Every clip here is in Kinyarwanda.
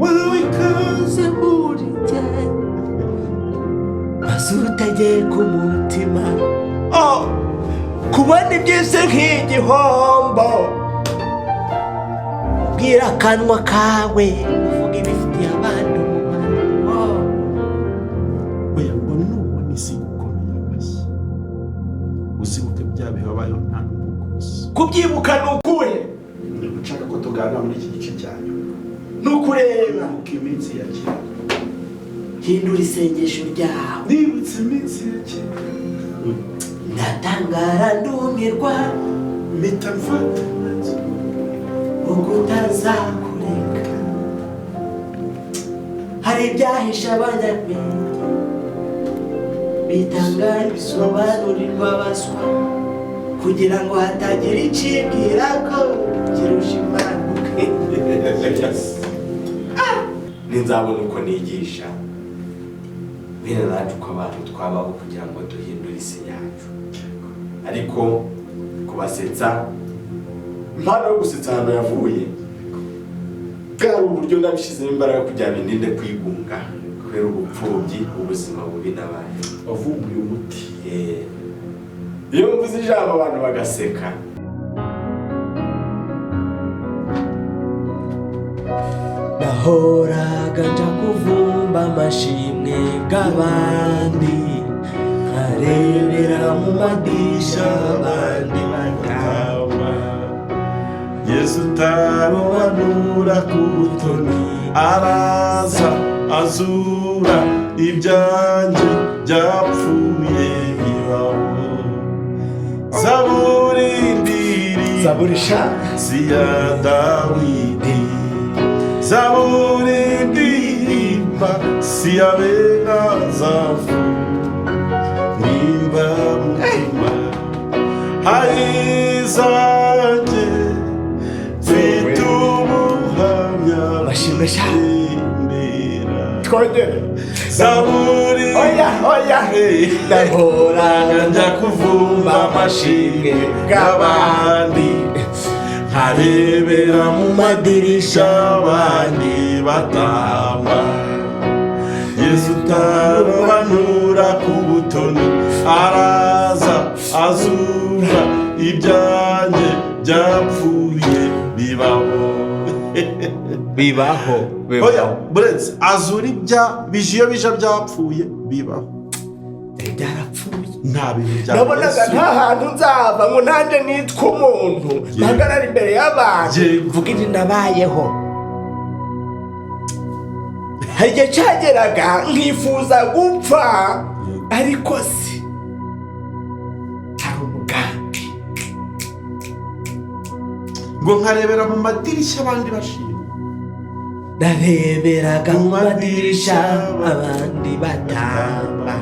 Wowe ikaze muri jye, maze utegeka umutima. Oh, kubona iby'isi nk'igihombo. Bwira akanwa kawe uvuga ibifitiye abandi umumaro. Oh. Oya, ngo nubona isi gukomeye amashyi, uzibuke bya bihe wabayeho nta n'umukozi. Kubyibuka ni ukuhe? Nshaka ko tuganira muri iki gice cyanyu. Ni ukureba. Ibuka iminsi ya kera. Hindura isengesho ryawe. Nibutse iminsi ya kera. Ndatangara ndumirwa. Mpita mfata umwanzuro. Ubwo utazakureka, hari ibyahishe abanyabwenge, bitanga bisobanurirwa abaswa, kugira ngo hatagira icibwira ko kirusha Imana ubwenge. Ninzabona uko nigisha bene natwe uko abantu twabaho kugira ngo duhindure isi yacu. Ariko kubasetsa, impano yo gusetsa ahantu yavuye, bwari uburyo nabishyizemo imbaraga kugira ngo ndinde kwigunga kubera ubupfubyi, ubuzima bubi nabaye. Wavumbuye umuti. Iyo mvuze ijambo abantu bagaseka. Nahoraga nja kuvumba amashimwe bw'abandi, nkarebera mu madirisha abandi bataba. Yesu utarobanura ku butoni araza azura ibyanjye byapfuye bibaho. Zaburi ndirimba Zaburi sha. Si iya Dawidi. Zaburi ndirimba si iya bene Azafu. Nimba mutima hayizanjye, mfite ubuhamya. Amashimwe sha. Bw'imbera. Twongere. Zaburi. Oya, oya. Nahoraga njya kuvumba amashimwe bw'abandi, nkarebera mu madirisha abandi batamba. Yesu utarobanura ku butoni araza azura ibyanjye byapfuye bibaho. Bibaho. Oya, buretse azura ibya bije, iyo bija byapfuye bibaho. Byarapfuye. Nta bintu bya Nabonaga Yesu. nta hantu nzava ngo nanjye nitwe umuntu, mpagarara imbere y'abantu, mvuga iri nabayeho. Hari igihe cyageraga nkifuza gupfa, ariko si hari umugambi. Ngo nkarebera mu madirishya abandi bashima. Nareberaga mu madirisha abandi batamba,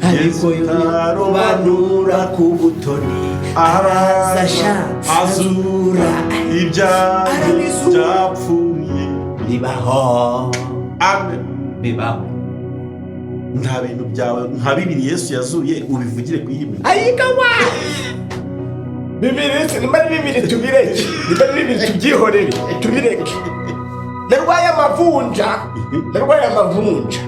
ariko yobanura ku butoni araza sha, azura ibyanjye Arabizura. byapfuye. Bibaho. Amen. Bibaho. Nta bintu byawe nka bibiri Yesu yazuye ubivugire ku iyi mirimo. Ayikawa bibiri, nimba ari bibiri tubireke, nimba ari bibiri tubyihorere, tubireke. Narwaye amavunja, narwaye amavunja.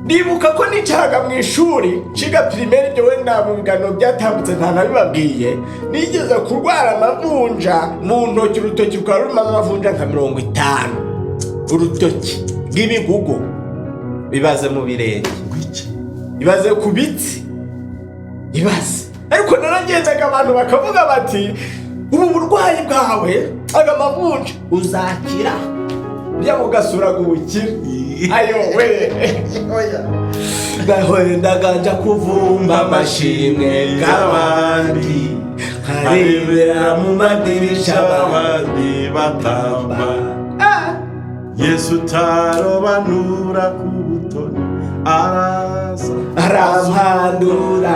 Ndibuka ko nicaraga mu ishuri nshiga primaire, ibyo wenda mu biganiro byatambutse nta nabibabwiye. Nigeze kurwara amavunja mu ntoki, urutoki rukaba rurimo amavunja nka 50, urutoki rw'ibigugu. Bibaze mu birenge. Ngwiki? Ibaze ku biti, ibaze. Ariko naragendaga abantu bakavuga bati: "Ubu burwayi bwawe, aga mavunja, uzakira." Bya ugasuraga ubukire. Ayo we, gahendaga nja kuvumba amashimwe bw'abandi, nkarebera mu madirisha abandi batamba. Yesu utarobanura ku butoni araza arampandura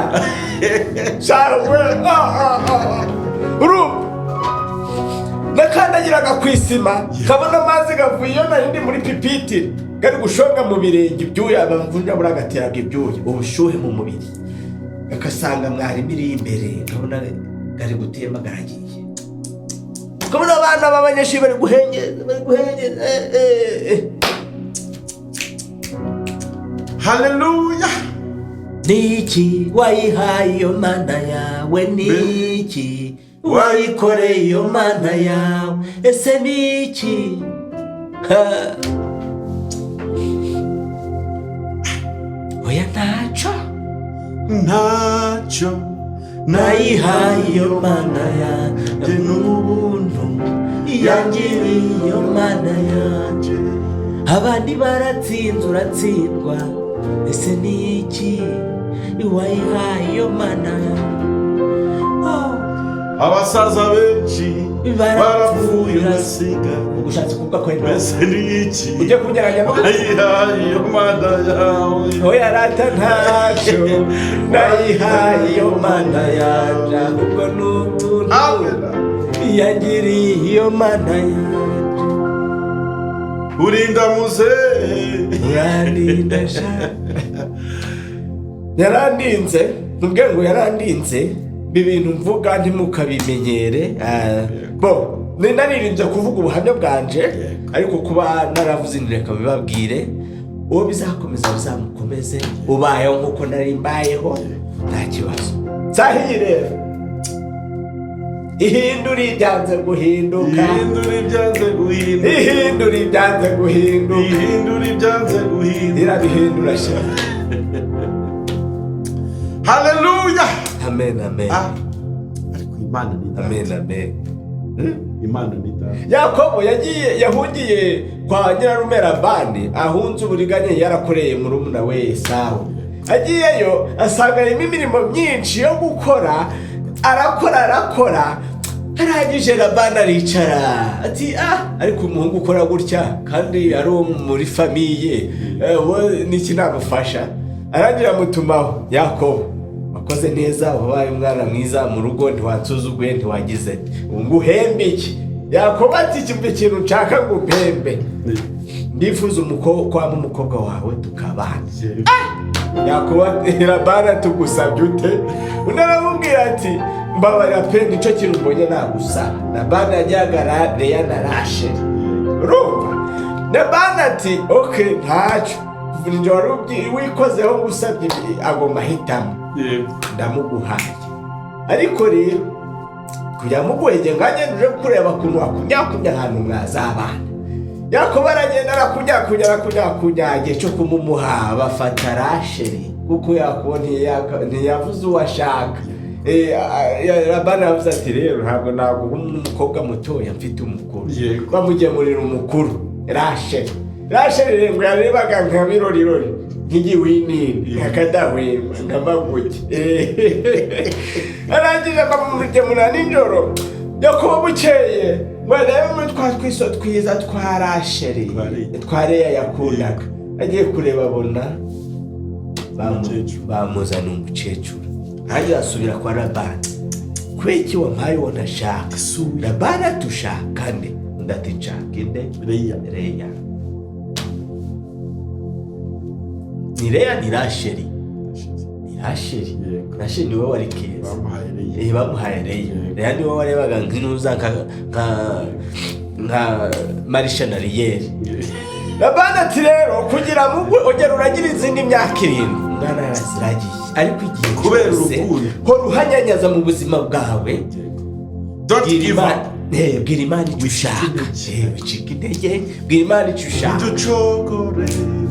shawe. Urumva nakandagiraga ku isima kabona amazi gavuye iyo nari ndi muri pupitre, kari gushonga mu birenge, ibyuya, amavunja buriya ibyuya, ubushyuhe mu mubiri, agasanga mwarimu iri imbere, nkabona kari gutemba karagiye. Ukabona abana b'abanyeshuri bari guhengeza, bari guhengeza, eh, eh, eh. Haleluya. Niki wayihaye iyo Mana yawe? Niki wayikoreye iyo Mana yawe? Ese niki? Ha. Oya, ntacyo. Ntacyo Nayihaye iyo Mana yanjye n'ubuntu yangiriye iyo Mana yanjye. Abandi baratsinze, uratsindwa. Ese ni iki wayihaye iyo Mana? Oh. Abasaza benshi barapfuye, urasigara. Ushatse kuvuga ko Mbese ni iki ujye kugeranya no wayihaye iyo Mana yawe? Oya rata, ntacyo nayihaye iyo Mana yanjye, ahubwo ni ubuntu Amen. yangiriye iyo Mana yanjye. Urinda muzehe. Urandinda sha, yarandinze. Ntubwe ngo yarandinze. Ibi bintu mvuga ntimukabimenyere. Bo ni naririnze kuvuga ubuhamya bwanje, ariko kuba naravuze reka bibabwire. Uwo bizakomeza bizamukomeze, ubayeho nk'uko nari mbayeho nta kibazo. Sahiyi rero ihindura ibyanze guhinduka. Ihindura ibyanze guhinduka. Ihindura ibyanze guhinduka. Ihindura ibyanze guhinduka. Irabihindura sha. Haleluya. Amen, amen. Ah, ariko Imana ni data. Amen, amen. Imana ni data. Yakobo yagiye, yahungiye kwa nyirarume Labani, ahunze uburiganya yarakoreye murumuna we Esawu. Agiyeyo asanga harimo imirimo myinshi yo gukora, arakora, arakora. Arangije Labani aricara ati: "Ah, ariko umuhungu ukora gutya kandi ari uwo muri famille, we niki namufasha?" Arangira amutumaho: "Yakobo, wakoze neza, wabaye umwana mwiza mu rugo, ntiwansuzuguye, ntiwagize, ubu nguhembe iki?" Yakobo ati: "Ikimbe ikintu nshaka ngo umpembe, ndifuza kwaba umukobwa wawe tukabana." Yakobo: "Labani, tugusabye ute?" Undi aramubwira ati: "Mbabarira pe, nicyo kintu mbonye nagusaba." Labani yajyaga Leya na Rasheli. Urumva, Labani ati: "Okay, ntacyo, ninjye wari wikozeho ngusabye ibi, agomba ahitamo." "Ndamuguhaye, ariko rero kugira muguhege nganye nje kureba ukuntu wakunyakunya ahantu mwazabana." Yakobo aragenda, arakunyakunya, arakunyakunya. Igihe cyo kumumuha bafata Rasheli, kuko Yakobo ntiyavuze uwo ashaka. Labani aravuze ati: "Rero ntabwo naguha umukobwa mutoya, mfite umukuru." Bamugemurira umukuru Rasheli. Rasheli rero ngo yarebaga nka birorirori, nk'igiwinini, nka kadahwema, nka maguge. Arangije bamugemura nijoro. Yakobo bukeye ngo arebe muri twa twiso twiza twa Rasheli, Twa Leya. twa Leya yakundaga. Agiye kureba abona Umukecuru. bamuzana umukecuru. Arangije asubira kwa Labani: "Kubera iki wampaye uwo ntashaka?" Labani ati: "Ushaka nde?" Undi ati: "Nshaka inde?" Leya. Leya. Ni Leya, ni Rasheli, ni Rasheli. Rasheli niwe wari keza. Bamuhaye Leya. Bamuhaye Leya. Leya niwe warebaga nk'inuza nka Marisha na Riyeri. Labani ati: "Rero kugira ngo ongera uragira izindi myaka 7." Umwana yaraziragiye, ariko igihe Kubera cyose urukundo. hora uhanyanyaza mu buzima bwawe. Don't Bwira give Imana up. Bwira Imana icyo ushaka. Intege. Wicika intege, bwira Imana icyo ushaka. Ducogore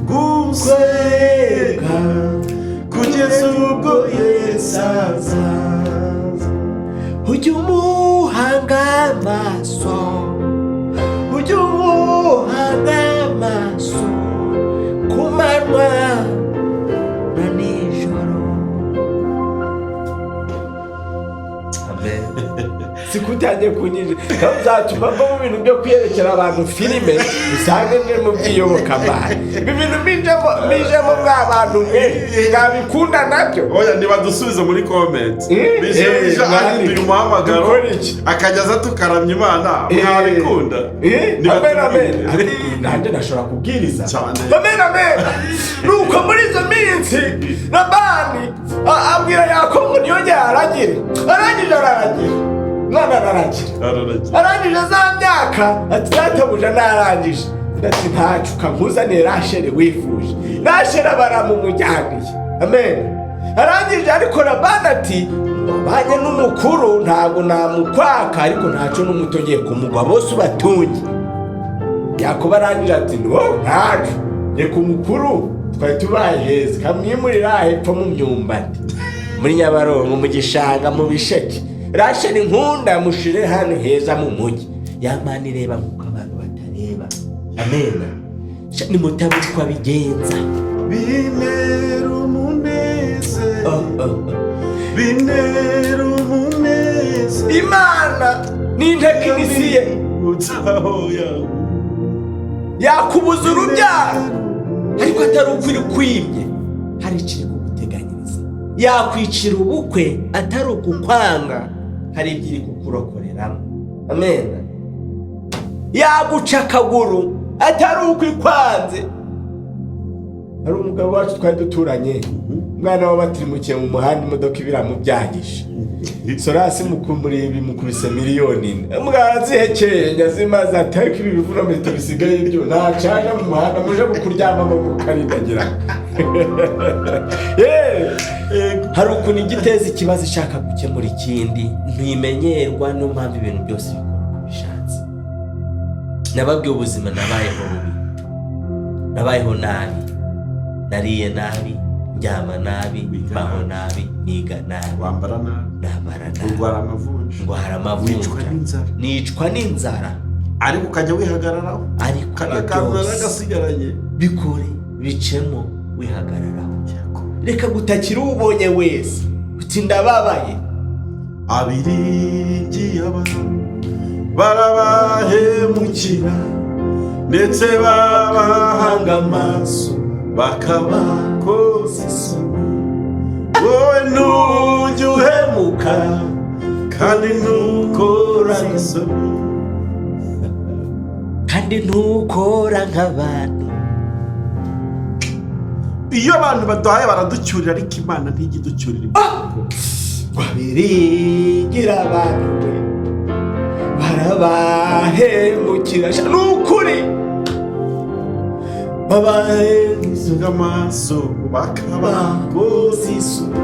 gusenga kugeza ubwo Yesu azaza. Ujye umuhanga amaso, ujye umuhanga amaso ku manywa na nijoro. Amen. Sikutangiye kunyinjira kandi uzatuma mva mu bintu byo kwiyerekera abantu filime, usange nje mu by'iyobokamana. Ibi bintu bijemo mwa bantu mwe mwabikunda nabyo. Oya, nibadusubize muri comment. Bije bije ahinduye umuhamagaro. Dukore iki? Akajya aza tukaramya Imana, mwabikunda. Amen, amen. Nanjye ndashobora kubwiriza. Cyane. Amen, amen. Nuko muri izo minsi Labani abwira Yakobo ngo ntiyongere aragire. Arangije araragira. Umwana ararakira. Araragira. Arangije za myaka, ati: "Databuja, narangije." Ati: "Ntacu kankuzaniye Rasheli wifuje." Rasheli baramumujyaniye, amen. Arangije, ariko Labani ati: "Wabanye n'umukuru, ntabwo namukwaka, ariko ntacyo, n'umuto ngiye kumugwa, bose ubatunge." Yakobo arangije ati: "No, ntacu, reka umukuru twari tubaye heza, kamwimurira hepfo mu myumbati, muri Nyabarongo, mu gishanga, mu bisheke. Rasheli nkunda mushire hano heza mu mujyi." Yamana ireba nk'uko abantu batareba, amena. Nimutabona uko abigenza. Bintera umunezero. Oh. Bintera umunezero. Imana ni intekinisiye. Utaho yawe. Yakubuza urubyaro, ariko atari uko iri kwibye, hari ikiri kuguteganyiriza. Yakwicira ubukwe, atari ukukwanga, hari ibyo iri kukurokoreramo, amen. Yaguca akaguru, atari uko ikwanze. Hari umugabo wacu twari duturanye, umwana we batirimukiye mu muhanda, imodoka ibiramubyagije, sorasi mukumureba mukubise miliyoni 4. Umugabo arazihekeye, nyazimaze, ati: "Ariko ibi bivunameto bisigaye byo ntacana mu muhanda, muje kuryamamo mukarindagira." Hari ukuntu igiteza ikibazo ishaka gukemura ikindi, ntimenyerwa. Niyo mpamvu ibintu byose bikora uko bishatse. Nababwiye ubuzima nabayeho bubi, nabayeho nabi, nariye nabi, ndyama nabi, mbaho nabi, niga nabi. Wambara nabi. Nambara nabi. Urwara amavunja. Ndwara amavunja. Wicwa n'inzara. Nicwa n'inzara. Ariko ukajya wihagararaho. Ariko kariya ibyo kantu byose naragasigaranye. Bikore, bicemo, wihagararaho. Reka gutakira uwo ubonye wese uti: "Ndababaye." Abiringiye abantu barabahemukira, ndetse babahanga amaso bakabakoza isoni. Wowe ntujya uhemuka kandi ntukora isoni. Kandi ntukora nk'abantu. Iyo abantu baduhaye baraducyurira, ariko Imana ntijya iducyurira. Biringira abantu we barabahemukira. Ni ukuri Babahenze amaso bakabakoza isoni,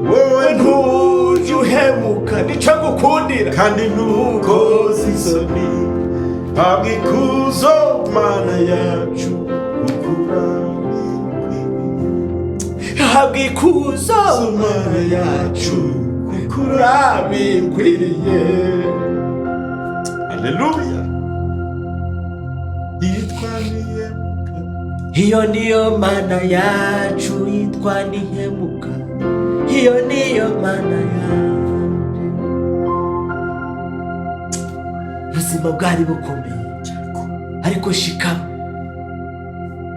wowe ntujya uhemuka, nicyo ngukundira. Kandi ntukoze isoni. Habwa ikuzo, Mana yacu, gukura. Habwa ikuzo, Mana yacu, gukura. Urabikwiriye. Aleluya, yitwa Nihemuka. Iyo niyo Mana yacu, yitwa Nihemuka. Iyo niyo Mana yacu. Ubuzima bwari bukomeye, ariko shikama.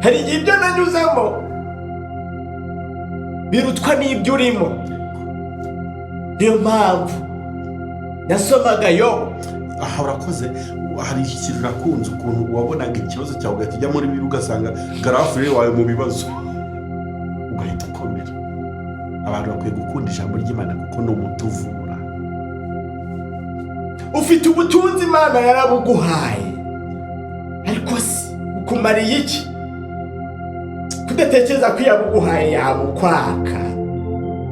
Hari igihe ibyo nanyuzemo birutwa n'ibyo urimo. Niyo mpamvu nasomaga yo. Aha urakoze. Hari ikintu nakunze, ukuntu wabonaga ikibazo cyawe ugahita ujya muri bibi, ugasanga garafure wawe mu bibazo, ugahita ukomera. Abantu bakwiye gukunda ijambo ry'Imana kuko ni umuti uvura. Ufite ubutunzi, Imana yarabuguhaye, ariko se ukumariye iki kudatekereza ko iyabuguhaye yabukwaka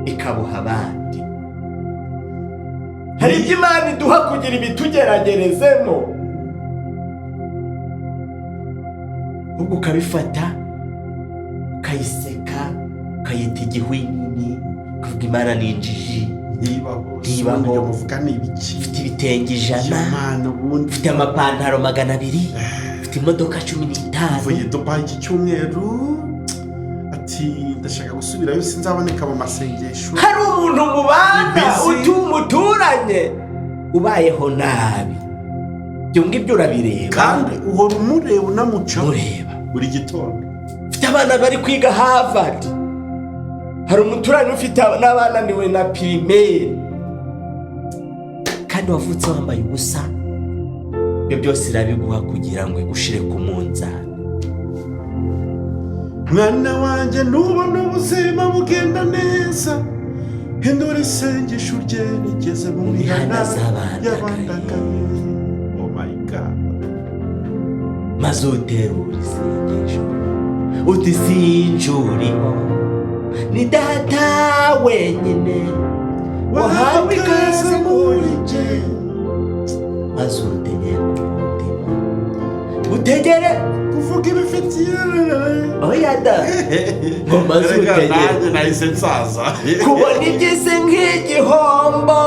ikabuha abandi? Hari ibyo Imana iduha kugira ibitugeragerezemo, ahubwo ukabifata ukayiseka, ukayita igihwinini, ukavuga Imana ni injiji. Ntibaho. Ntibaho. Ubundi ibyo muvuga ni ibiki? Ufite ibitenge 100. Imana ubundi. Ufite amapantaro 200, ufite imodoka 15. Mvuye Dubayi iki cyumweru, ati: "Ndashaka gusubirayo, sinzaboneka mu masengesho." Hari umuntu mubana, Busy. umuturanye ubayeho nabi, ibyo ngibyo urabireba. Kandi uhora umureba, unamucaho. Mureba. Buri gitondo. Ufite abana bari kwiga Harvard, hari umuturanyi ufite n'abananiwe na primaire, kandi wavutse wambaye ubusa. Ibyo byose irabiguha kugira ngo igushire ku munzani. Mwana wanjye, nubona ubuzima bugenda neza. Hindura isengesho ryerekeze mu Mu mihanda mihanda z'abandagaye. y'abandagaye. Oh my God. Maze uterura isengesho uti: "Sinjuriho, ni Data wenyine wahawe ikaze muri jye." Maze utegere umutima, utegere kuvuga ibifitiye Oya da, ngo maze Erega utegere nanjye nahise nsaza. Kubona iby'isi nk'igihombo,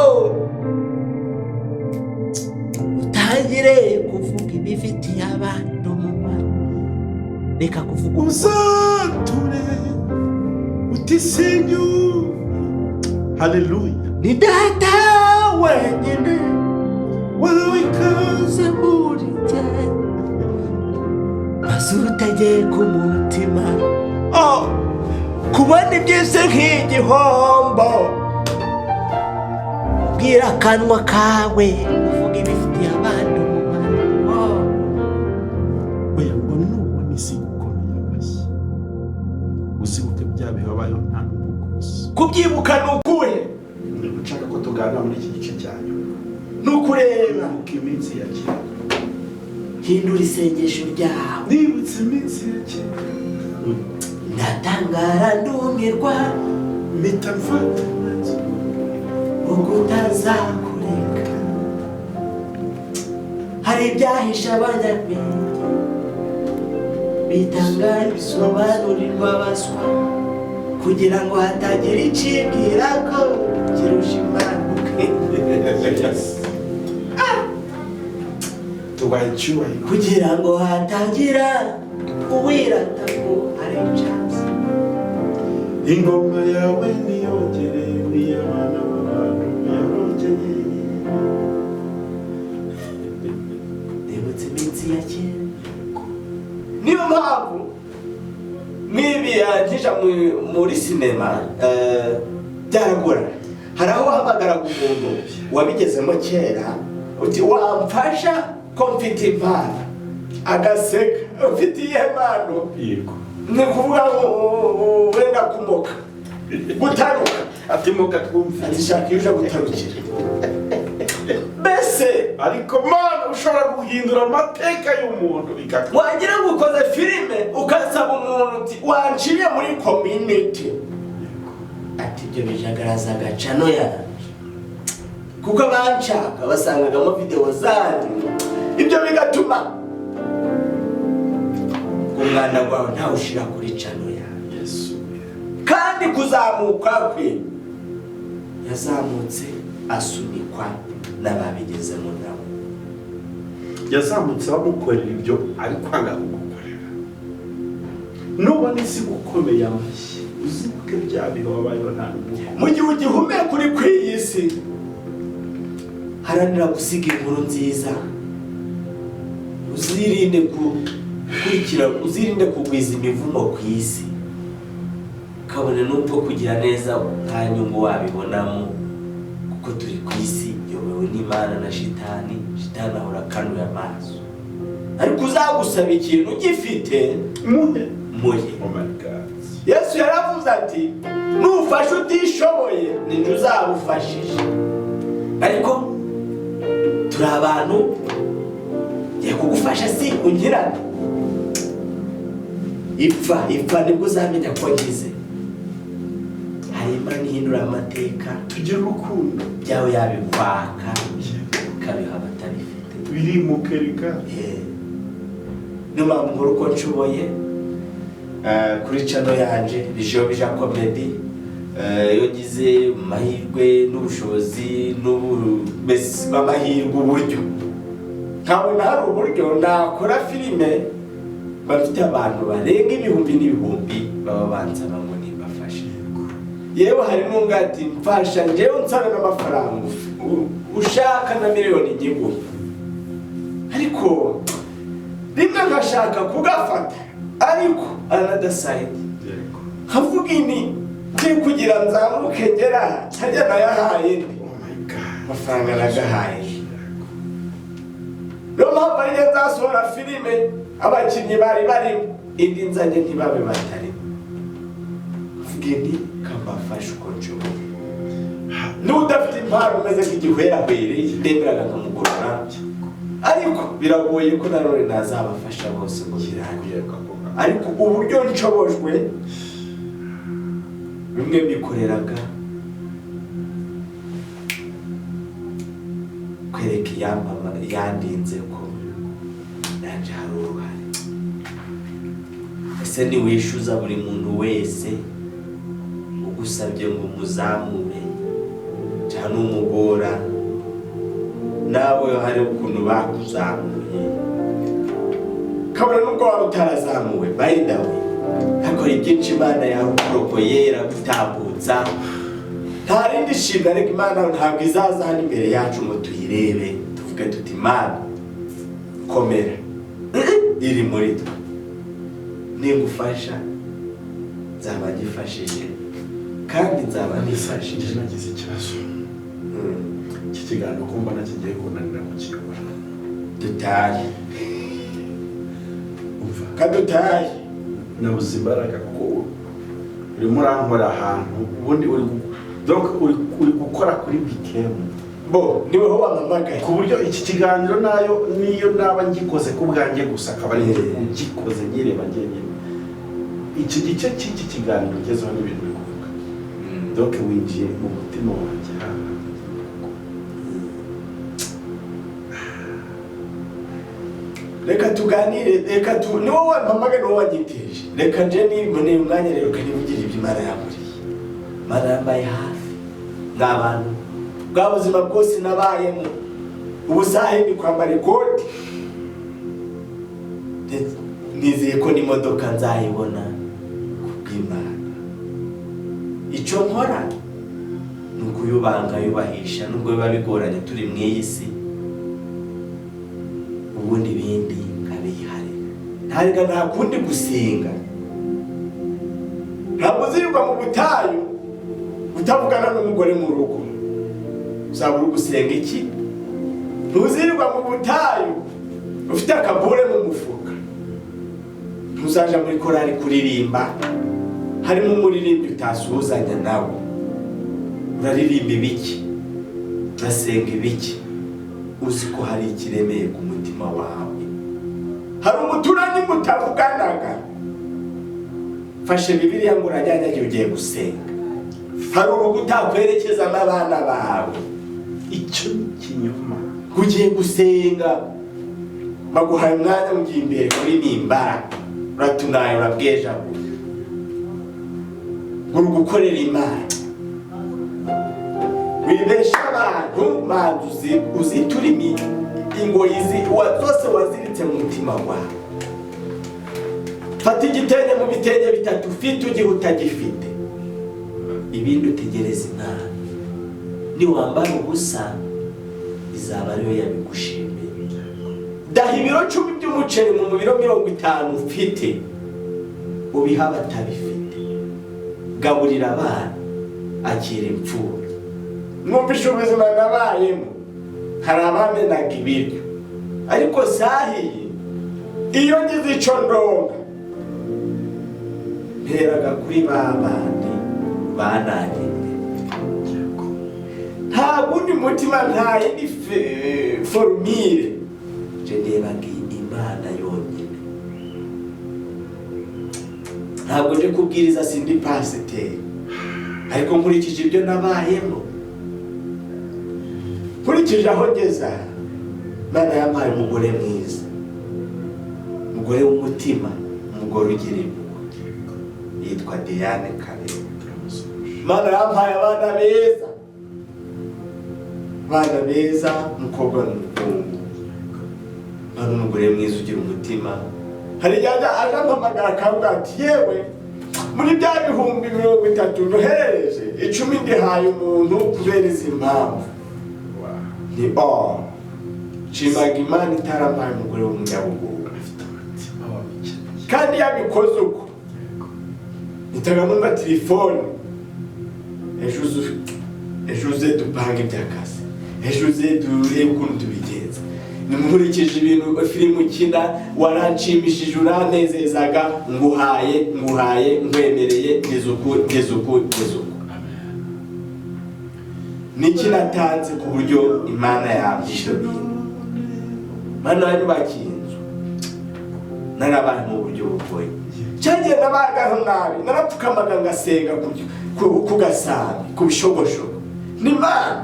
utangire kuvuga ibifitiye abandi umumaro. Reka kuvuga Uzature uti sinyu, haleluya. Ni Data wenyine wahawe ikaze ikaze muri jye. Maze utegeka umutima, oh, kubona iby'isi nk'igihombo. Bwira akanwa kawe uvuga ibifitiye abandi umumaro. Oh. Oya, ngo nubona isi gukomeye amashyi, uzibuke bya bihe wabayeho nta n'umugozi. Kubyibuka ni ukuhe? Niba ushaka ko tuganira muri iki gice cyanyu, Ni ukureba. Ibuka iminsi ya kera. Hindura isengesho ryawe. Nibutse iminsi ya kera. Ndatangara ndumirwa. Mpita mfata umwanzuro Ubwo utazakureka. Hari ibyahishe abanyabwenge, bitanga bisobanurirwa abaswa, kugira ngo hatagira icibwira ko kirusha Imana ubwenge. Tubaye icyubahiro. Kugira ngo hatagira uwirata ko hari icyansi. Ingoma yawe niyongere, n'iy'abana b'abantu yarongeye. Nibutse iminsi ya kera. Niyo mpamvu nk'ibi yankija muri sinema byaragorana. Hari aho wahamagaraga umuntu wabigezemo kera uti: "Wamfasha ko mfite impano?" Agaseka: "Ufite iyihe mpano?" Ni ukuvuga ngo wenda kumoka, gutaruka. Ati: "Muka twumve." Ati: "Shaka iyo uje gutarukira mbese." Ariko Mana, ushobora guhindura amateka y'umuntu bikakora. Wagira ngo ukoze filime, ukasaba umuntu uti: "Wanciriye muri community?" Ati: "Ibyo bijagaraza agacano yanjye, kuko abanshaka basangagamo videwo zanyu." Ibyo bigatuma umwanda wawe ntawushira kuri channel yawe. Yesu. Kandi kuzamuka kwe, yazamutse asunikwa n'ababigezemo nabo. Yazamutse bamukorera ibyo ari kwanga kugukorera. Nubona isi gukomeye amashyi, uzibuke bya bihe wabayeho nta n'umuko. Mu gihe ugihumeka, uri ku iyi si, Haranira gusiga inkuru nziza, uzirinde gukurikira, uzirinde kugwiza imivumo ku isi, kabone n'ubwo kugira neza nta nyungu wabibonamo, kuko turi ku isi iyobowe n'Imana na Shitani. Shitani ahora akanuye amaso, ariko uzagusaba ikintu ugifite, muhe. Muhe. Oh my God. Yesu yaravuze ati: "Nufasha utishoboye, ninjye uzabufashije." Ariko turi abantu, ngiye kugufasha si ungirane. Ipfa, ipfa, nibwo uzamenya ko ngize. Hari Imana ihindura amateka. Tugire urukundo. Byawe yabikwaka ukabiha abatabifite. Birimuke reka. Niyo mpamvu nkora uko nshoboye kuri channel yanje Bijobija Comedy. Iyo ngize amahirwe n'ubushobozi mbese amahirwe, uburyo, nkabona hari uburyo nakora filime, bafite abantu barenga ibihumbi n'ibihumbi baba bansaba ngo nimbafashe. Yewe, hari n'ubwo ati: "Mfasha njyewe, nsaba n'amafaranga, ushaka na miliyoni nyiguhe." Ariko rimwe nkashaka kugafata, ariko another side nkavuga ini ngiye kugira nzamuke ngera ntajya nayahaye ndi. Oh my God. Amafaranga nagahaye. Niyo mpamvu ariyo nzasohora filime abakinnyi bari barimo, indi nzanye ntibabe batarimo. Mvuga indi kambafashe uko nshoboye. N'udafite impano umeze nk'igihwerahwere, ndemeraga nkamugorora, ariko biragoye ko nanone nazabafasha bose ngo birangire. Ariko uburyo nshobojwe, bimwe bikoreraga kwereka iyampama yandinze ko nanje hari uruhare. Ese ntiwishyuza buri muntu wese ugusabye ngo umuzamure cyangwa umugora, nawe hari ukuntu bakuzamuye, kabone nubwo waba utarazamuwe? By the way, ariko hari byinshi Imana yakurokoye, iragutambutsa. Nta rindi shimwe, ariko Imana ntabwo izaza hano imbere yacu ngo tuyirebe tuvuge tuti: "Imana komera." Iri muri twe. Ningufasha nzaba ngifashije kandi nzaba nifashije. Nagize ikibazo. Iki kiganiro ko mbona kigiye kunanira kukiyobora. Dutahe. Umva. Kadutahe. Nabuze imbaraga kuko urimo urankora ahantu ubundi uri donc uri gukora kuri bikemu. Bo niweho wampamagaye. Ku buryo iki kiganiro nayo niyo naba ngikoze ku bwanjye gusa, akaba ari njye ugikoze nyireba njyenyine, iki gice cy'iki kiganiro ugezeho n'ibintu uri kuvuga, donc winjiye mu mutima wanjye hano. Reka tuganire, reka tu ni wowe wampamagaye, ni wowe wanyiteje. Reka nje niboneye umwanya rero kanivugire ibyo Imana yankoreye. Imana yambaye hafi bw'abantu, bwa buzima bwose nabayemo. Ubu sahe ni kwambara ikoti, nizeye ko n'imodoka nzayibona kubw'Imana. Icyo nkora ni ukuyubanga, yubahisha, nubwo biba bigoranye turi mu iyi si, ubundi ibindi nkabiharira. Ntarega nta kundi gusenga. Ntabwo uzirirwa mu butayu utavugana n'umugore mu rugo, uzaba uri gusenga iki? Ntuzirirwa mu butayu ufite akabure mu mufuka, ntuzaja muri korali kuririmba harimo umuririmbyi utasuhuzanya nawe. Uraririmba ibiki? Urasenga ibiki? Uzi ko hari ikiremeye ku mutima wawe, hari umuturanyi mutavuganaga, fashe Bibiliya ngo uranyanyagiye ugiye gusenga. Hari urugo utakwerekezamo abana bawe. Icyo ni ikinyoma. Ugiye gusenga, baguhaye umwanya, ugiye imbere kuri mimbara, uratunaye, urabwejagura, uri gukorera Imana, wibesha abantu. Manzi uzitura ingoyi zose waziritse mu mutima wawe. Fata igitenge mu bitenge bitatu ufite, ugihe utagifite, ibindi utegereze Imana. Niwambara ubusa izaba ariyo yabigushimiye. Daha ibiro 10 by'umuceri mu biro 50 ufite, ubiha abatabifite. Gaburira abana, akira imfubyi. Mwumvishe ubuzima nabayemo, hari abamenaga ibiryo, ariko sahiye iyo ngize ico ndonka mperaga kuri ba bandi banangiye. Nta wundi mutima, nta yindi formule, je ndebaga Imana yonyine. Ntabwo nje kubwiriza, sindi pasiteri, ariko nkurikije ibyo nabayemo, nkurikije aho ngeze aha, Imana yampaye umugore mwiza, umugore w'umutima, umugore ugira impuhwe, yitwa Diane Kabera. Imana yampaye abana beza, abana beza, umukobwa n'umuhungu. Imana umugore mwiza ugira umutima. Hari igihe aje ampamagara akavuga ati: "Yewe, muri bya 30,000 nyoherereje, 10 ndihaye umuntu kubera izi mpamvu." Ni oh, nshimaga Imana itarampaye umugore w'umunyabugugu. Afite umutima wabikeneye. Kandi yabikoze uko nitaga numva telefone: "Ejo ejo uze dupange iby'akazi, ejo uze turebe ukuntu tubigenza. Nkurikije ibintu filime ukina, waranshimishije, uranezezaga, nguhaye, nguhaye, nkwemereye, ngeze uku, ngeze uku, ngeze uku." Niki natanze ku buryo Imana yampa ibyo bintu? Mana yanyubakiye inzu, narabaye mu buryo bugoye, cyagiye nabagaho nabi, narapfukamaga ngasenga ku gasambi, ku bishogoshogo. Ni Imana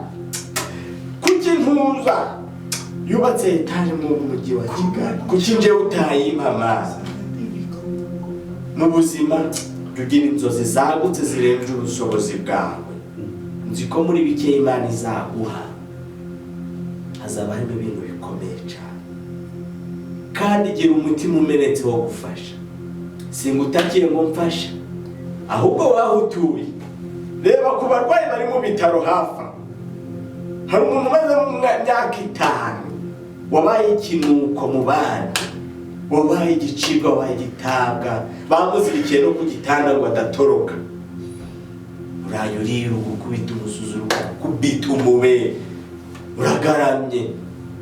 kuki ntuza yubatse etaje mu mujyi wa Kigali, kuki njewe utayimpa amazi? Mu buzima jya ugira inzozi zagutse zirenze ubushobozi bwawe. Nzi ko muri bike Imana izaguha hazaba harimo ibintu bikomeye cyane, kandi gira umutima umenetse wo gufasha. Singutakiye ngo mfashe, ahubwo waho utuye reba ku barwayi bari mu bitaro hafi aho. Hari umuntu umaze mu myaka 5 wabaye ikinuko mu bandi, wabaye igicibwa, wabaye igitabwa, bamuzirikiye no ku gitanda ngo adatoroka. Uraye uriruka ukubita umusuzuro, ukubita umube, uragaramye,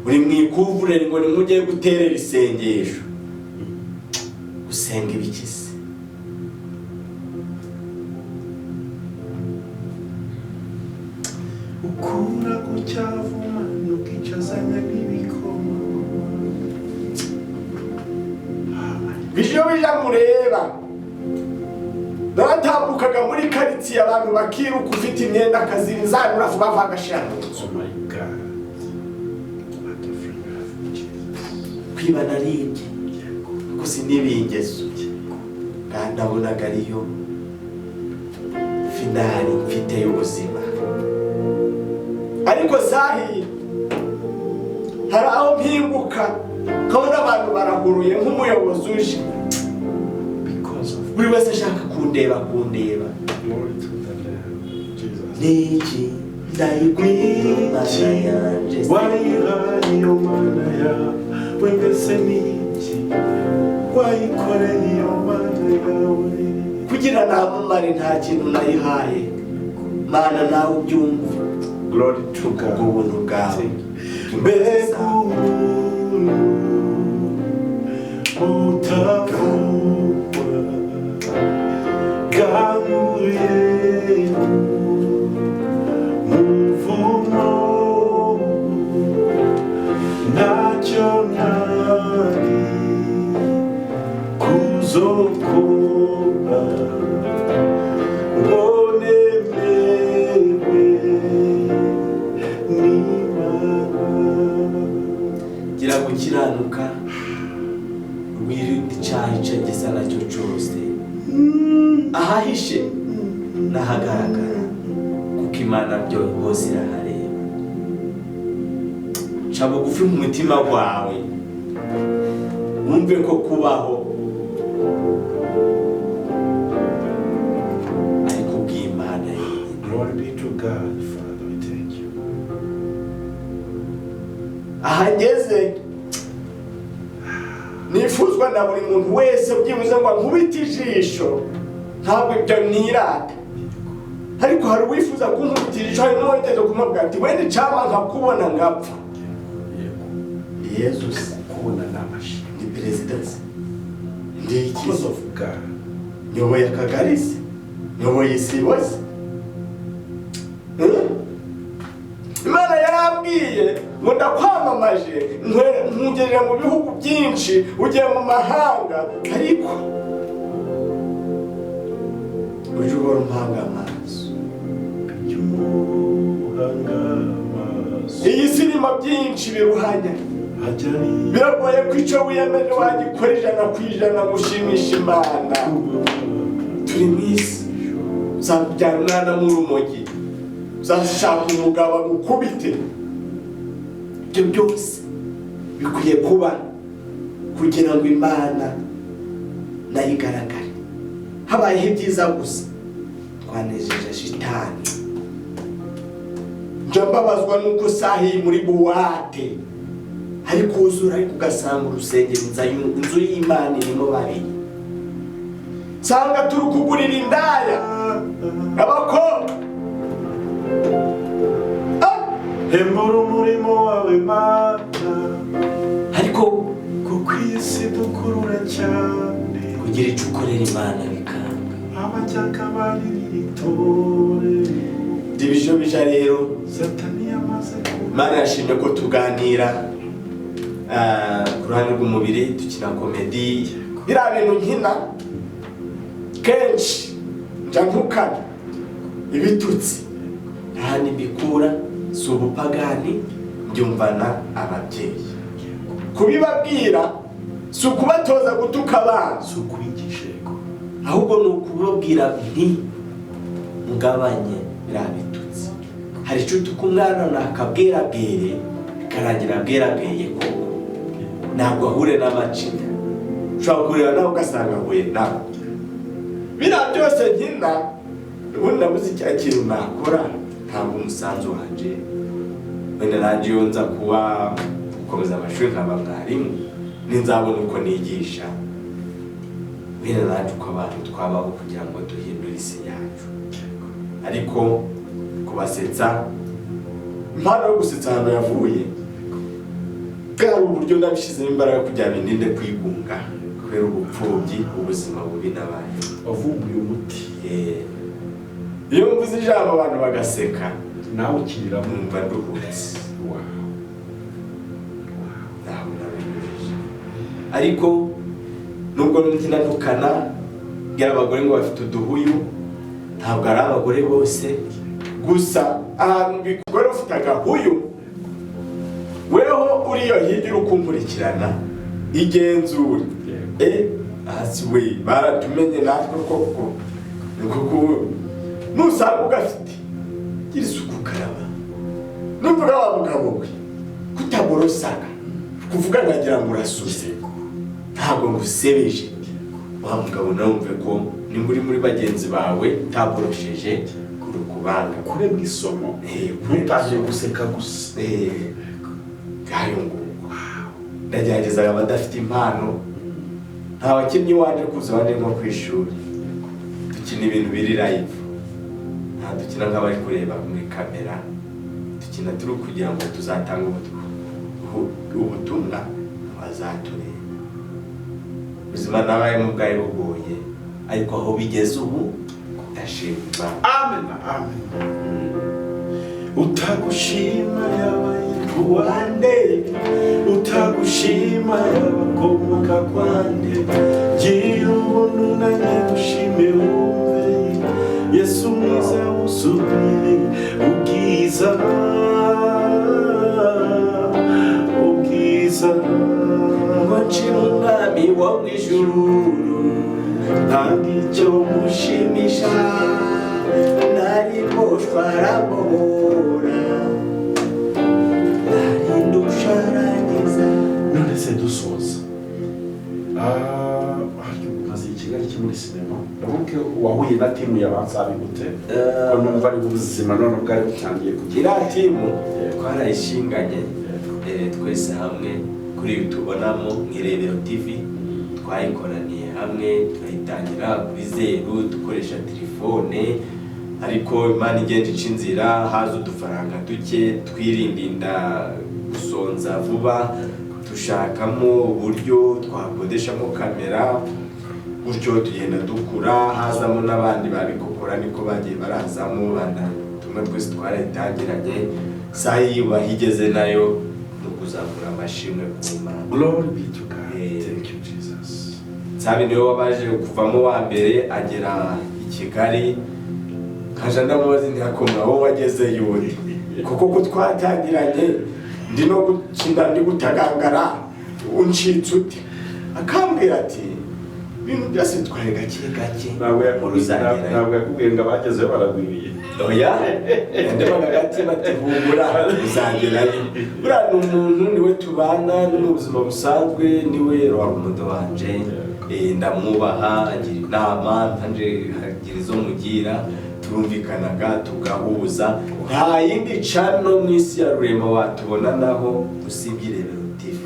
uri mu ikuvureri ngo nimwe ugiye guterera isengesho. Gusenga ibiki se? Ukura ku cyavuma ukicazanya n'ibikoma. Bijyo bija mureba, naratambukaga muri karitsiye abantu bakiruka, ufite imyenda akazinzanura vuba vuba agashira mu nzu. Oh my God. What a friend we have in Jesus. Kwiba naribye kuko sinibingeso, kandi nabonaga ariyo finali mfite y'ubuzima. Ariko sahi hari aho mpinguka nkabona abantu barahuruye nk'umuyobozi uje, Because of buri wese ashaka kundeba kundeba. Glory to the Lamb, Jesus. Niki ndayigwira Mana yanje? Wayihaye iyo Mana yawe, mbese niki wayikoreye iyo Mana yawe? Kugira namamare nta kintu nayihaye. Mana nawe ubyumve. Glory to God. Ubuntu bwawe. Mbega ubuntu butavugwa bwankuye mu muvumo, ntacyo ntari kuzokora ngo nemerwe n'Imana. Gira gukiranuka, wirinde icyaha icyo gisa nacyo cyose, ahahishe n'ahagaragara, kuko Imana byo hose irahareba. Ca bugufi mu mutima wawe, wumve ko kubaho ari kubw'Imana yonyine. Glory be to God, Father, we thank you. Aha ngeze nifuzwa na buri muntu wese byibuze ngo ankubite ijisho, ntabwo ibyo nirata, ariko hari uwifuza kunkubita ijisho, hari n'uwigeze kumubwira ati wenda icyampa nkakubona ngapfa. Yego. Yezu se Kubona ni amashimwe. Ndi perezida se? Ndi iki Because se? of God. Nyoboye akagari se? Nyoboye isibo se? Imana yarambwiye ngo ndakwamamaje, nkugerera mu bihugu byinshi, ugiye mu mahanga, ariko uje uhora umpanga amaso. Jya umuhanga amaso. Iyi si irimo byinshi biruhanya, Hajya ari biragoye ko icyo wiyemeje wagikora 100% ngo ushimishe Imana. Turi mu isi, uzabyara umwana nk'urumogi, uzashaka umugabo agukubite. Ibyo byose bikwiye kuba kugira ngo Imana nayo igaragare. Habayeho ibyiza gusa twanejeje shitani. Njya mbabazwa nuko sahi muri buwate hari kuzura, ariko ugasanga urusengero inzu y'Imana irimo babiri, sanga turi kugurira indaya abakobwa. Hembura umurimo wawe Mana, Ariko kuko iyi si dukurura cyane. Kugira icyo ukorera Imana bikanga. Abajyaga baririra itorero. Division bija rero. Satani yamaze kuba. Imana yashimye ko tuganira ku ruhande rw'umubiri dukina comedy. Biriya bintu nkina kenshi nja ntukana ibitutsi, nta mbikura, si ubupagani, mbyumvana ababyeyi. Kubibabwira si ukubatoza gutuka abana, Si ukwigisha, yego. Ahubwo ni ukubabwira nti mugabanye biriya bitutsi. Hari icyo utuka umwana nakabwerabwere, bikarangira bwerabweye koko, ntabwo ahure n'amacinya. Ushobora kureba nawe ugasanga ahuye nawe. Biriya byose nkina, ubundi nabuze icya kintu nakora ntabwo umusanzu wanje. Wenda nanjye iyo nza kuba gukomeza amashuri nkaba mwarimu, ninzabona uko nigisha wenda nanjye uko abantu twabaho kugira ngo duhindure isi yacu. Ariko kubasetsa, impano yo gusetsa ahantu yavuye bwari uburyo nabishyizemo imbaraga kugira ngo ndinde kwigunga kubera ubupfubyi, ubuzima bubi nabaye. Wavumbuye umuti. Iyo mvuze ijambo abantu bagaseka, nawe ukiriramo. Numva nduhutse. Ntabwo nabinyujije, ariko nubwo nkina ntukana, mbwira abagore ngo bafite uduhuyu, ntabwo ari abagore bose gusa. Ahantu bikugore ufite agahuyu, weho uriyo hirya uri kunkurikirana, igenzure. Hasi we baratumenye natwe koko. Ni koko, nusanga ugafite, gira isuku, karaba. Nuvuga wa mugabo we kutaborosaga, kuvuga nkagira ngo urasuze, ntabwo ngusebeje wa mugabo. Nawe wumve ko nimba uri muri bagenzi bawe utaborosheje, uri kubanga. Kuremwa isomo. Kuremwa Ntutangire guseka gusa. Ngayo nguko, ndagerageza abadafite impano. Nta bakinnyi waje kuza abandi nko ku ishuri dukina ibintu biri live, nta dukina nk'abari kureba muri kamera. Dukina turi kugira ngo tuzatange ubutumwa abazatureba. Ubuzima nabayemo bwari bugoye, ariko aho bigeze ubu ndashima Imana. Amen, amen. Utagushima yabaye kuwande, utagushima yabakomoka kwande. Gira ubuntu nanjye gushime, wumve Yesu mwiza wuzuye ubwiza, ubwiza. Ngo nshime Umwami wo mu ijuru, Ntabwo icyo mushimisha. Nari mboshwe arambohora, nari ndusha arangiza. None se dusoza, harya umaze i Kigali ki muri sinema? Ndavuga wahuye na team ya ba gute, ko numva ari ubuzima none bwari butangiye kugira? Iriya team twarayishinganye twese hamwe kuri ibi tubonamo mu Irebero TV. Twayikoraniye hamwe, turayitangira kuri zeru dukoresha telefone, ariko Imana igenda ica inzira, haza udufaranga duke, twirinda inda gusonza vuba, dushakamo uburyo twakodeshamo kamera. Gutyo tugenda dukura, hazamo n'abandi babikokora, niko bagiye barazamo bana tumwe. Twese twarayitangiranye. Saha iyo bahigeze nayo ni ukuzamura amashimwe ku Mana. Glory be to God. Thank you, Jesus. Nsabi niwe wabaje kuvamo wa mbere agera i Kigali, nkaja ndamubaza ntihakomwa wowe wageze yuri, kuko ko twatangiranye ndi no gukina ndi gutagangara, uncitse ute? Akambwira ati ibintu byose bitwaye gake gake. Ntabwo yakubwiye? Uzagerayo. Ntabwo yakubwiye ngo abagezeyo baragwiriye? Oya, yandebaga agatima ati humura uzagerayo. Buriya ni umuntu niwe tubana no mu buzima busanzwe, niwe rwarumodo wanje. Ndamwubaha, agira inama nanje agira izo mugira, turumvikanaga tugahuza. Nta yindi channel mu isi ya Rurema watubona naho usibye Irebero TV.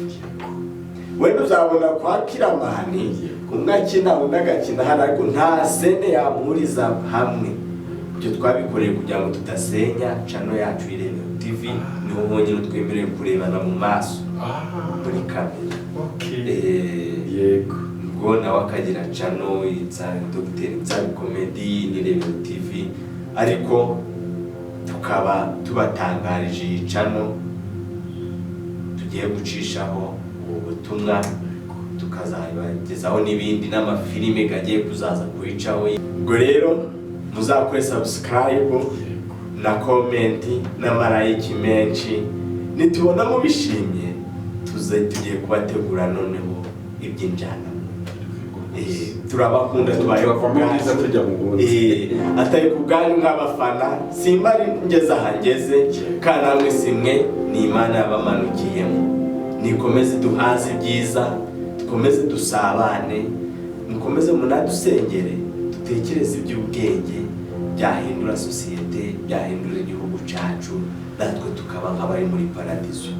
Wenda uzabona kwa Kiramani umwe akina undi agakina hano, ariko nta scene yamuhuriza hamwe. Ibyo twabikoreye kugira ngo tudasenya channel yacu Irebero TV. Niho honyine twemerewe kurebana mu maso muri kamera. Ubwo nawe akagira channel yitwa Dr Nsabi Comedy n'Irebero TV, ariko Tukaba tubatangarije iyi channel tugiye gucishaho ubu butumwa, tukazabagezaho n'ibindi n'amafilime gagiye kuzaza kuyicaho. Ubwo rero muzakore subscribe na comment n'ama like menshi. Nitubona mubishimye, tuze tugiye kubategura noneho iby'injyana. Turabakunda, tubayeho Turava mu bwiza tujya mu bundi. Atari ku bwanyu nk'abafana, simba ari ngeze aha ngeze, kandi namwe simwe, ni Imana yabamanukiyemo. Nikomeze duhaze ibyiza, dukomeze dusabane, mukomeze munadusengere, dutekereze iby'ubwenge byahindura sosiyete, byahindura igihugu cyacu, natwe tukaba nk'abari muri paradizo.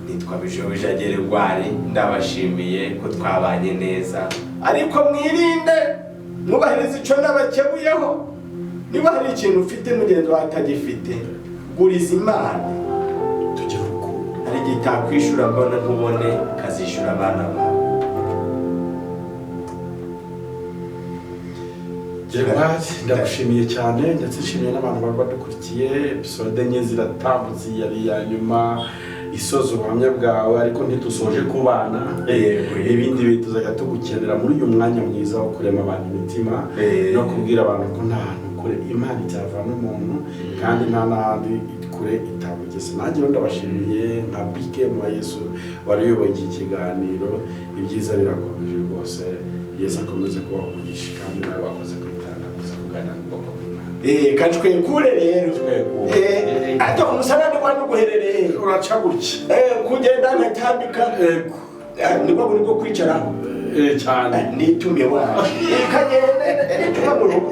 Nitwa Bijobija Geregwari, ndabashimiye ko twabanye neza, ariko mwirinde, mwubahirize icyo nabakebuyeho. Niba hari ikintu ufite mugenzi wawe atagifite, guriza Imana. Tugire urukundo. Hari igihe itakwishura mbona nkubone, ikazishyura abana bawe. Gerard, ndagushimiye cyane, ndetse nshimiye n'abantu bari badukurikiye. Episode 4 ziratambutse, yari iya nyuma isoza ubuhamya bwawe, ariko ntidusoje kubana. Yego. Ibindi bintu tuzajya tugukenera muri uyu mwanya mwiza wo kurema abantu imitima no kubwira abantu ko nta hantu kure Imana itavana umuntu, kandi nta n'ahandi kure itamugeze. Nanjye rero ndabashimiye nka BK wa Yesu wari uyoboye iki kiganiro. Ibyiza birakomeje rwose. Yesu akomeze kubaha umugisha, kandi nawe wakoze kwitanga kuza kuganira n'ubwoko bw'Imana. Kacwekure rero. Twekure. Ata umusarani wandi uguherereye. Uraca gutya. Kugenda ngatambika. Yego. Nibwo buri bwo kwicaraho. Cyane. Nitumye waje, kagende nituma mu rugo.